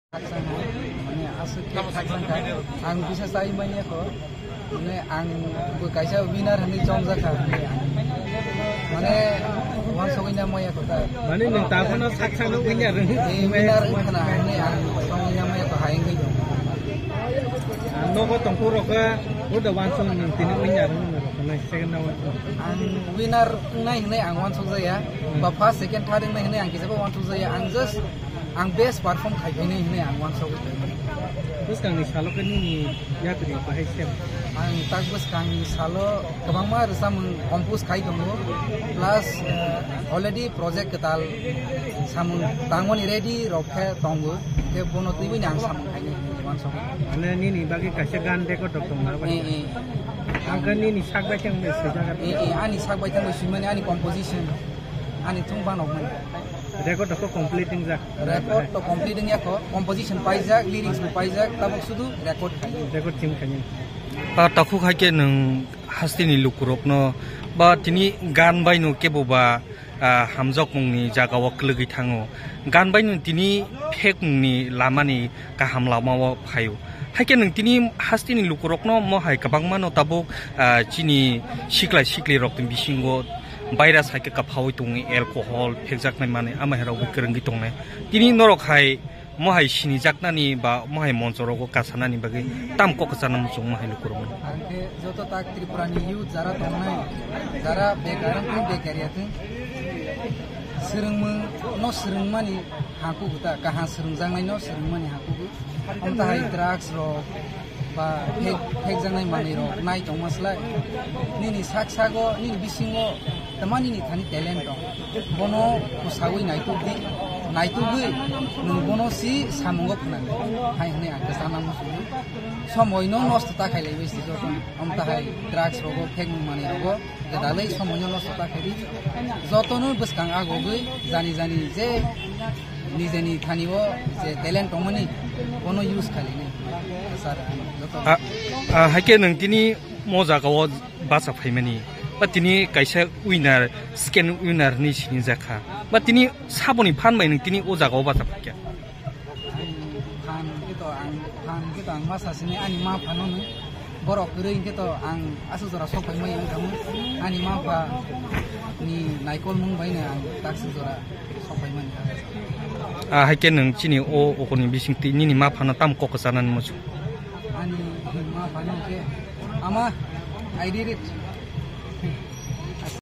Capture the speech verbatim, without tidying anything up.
Khakchang hai, mane aswk khe khakchang kha. Ang bisa chai manya kho. Mane ang bo kaisa winner hinwi chongjak kha. Mane wansugwi na manya kho ta. Mane nwng ta phano sak sakno winner wng. Eh, winner wng khna hinwi ang songwi na manya kho, hai wngwi dong. Ang nogo tongphuru khe, buda wansuk nwng tini winner wng rok nai second round. Ang winner wngnai hinwi ang wansuk jaya. Ba first, second, third wngnai hinwi ang kisa bo wansuk jaya. Ang just Ang best perform khaiphainai hinwi ang wansugwi tongmani. Bwskangni salo khe nini yapri bahai se? Ang tak bwskangni salo kwbangma rwchapmung compose khai tongo, plus, eh, already project kwtal samung tangmani ready rok khe tongo, khe bono twiwi ang samung khainai hinwi wansugwi. Mane nini bagwi kaisa gan record rok tongna bai? Eh, eh. Ang khe nini sak bai thang bai swijak. Eh, eh, ani sak bai thang bai swimani ani composition, ani thung banokmani. Record to complete wngjak. Record to complete wngya kho, composition paijak, lyrics bo paijak, tabuk sudu record khai. Record team khai. Ah, takhuk hai khe nwng hasteni lukurokno ba tini gan bai no kebo ba, ah, hamjakmungni jagao kwlwgwi thango. Gan bai no tini phekmungni lamani kaham lamao phaio. Hai khe nwng tini hasteni lukurokno mo hai kwbangma no tabuk, ah, chini siklai sikli rokni bisingo virus hai khe kwphaui tongo, alcohol phekjaknai manwi, ama hai rok bo kwrwngwi tongnai. Tini norok hai mo hai sinijaknani ba mo hai moncho rogo kasanani bagwi tam kok kwchana muchung mo hai lukurokno. Ang khe joto tak Tripura ni youth jara tongnai, jara bekar wng thung, bekar ya thung, swrwngmung no swrwngmani hakugu ta, kaham swrwngjaknai no swrwngmani hakugu. Amtahai drugs rok ba phek-, phekjaknai manwi rok nai tongma slai. Nini sak sago, nini bisingo tama nini thani talent tong. Bono kusaui naituk di, naitugwi nwng bono si samungo khwnang. Hai hwnwi ang kwchana muchungo. Somoi no nosto ta khailaiwi si joto. Amtahai drugs rogo, phekmung manwi rogo. Gwdalwi somoino nosto ta khaidi. Jotono bwskang agogwi jani jani je nijeni thanio je talent tongmani bono use khailini. Sir, joto. A, a, hai khe nwng tini mo jagao bacha phaimani. Ba tini kaisa winner, second winner ni sinijak kha. Ba tini saboni phan bai nwng tini o jagao bacha phaikha. Ang phan khe to ang, phan khe to ang ma sasini ani ma phano no. Borok kwrwi hwnkhe to ang aswk jora sok pai maya wng thangwi. Ani ma pha ni naikol mung bai no ang takswk jora sok pai mani. Ah, hai khe nwng chini o okoni bising twi nini ma phano tam kok kwchanani muchung? Ani ma phano khe, "Ama, I did it."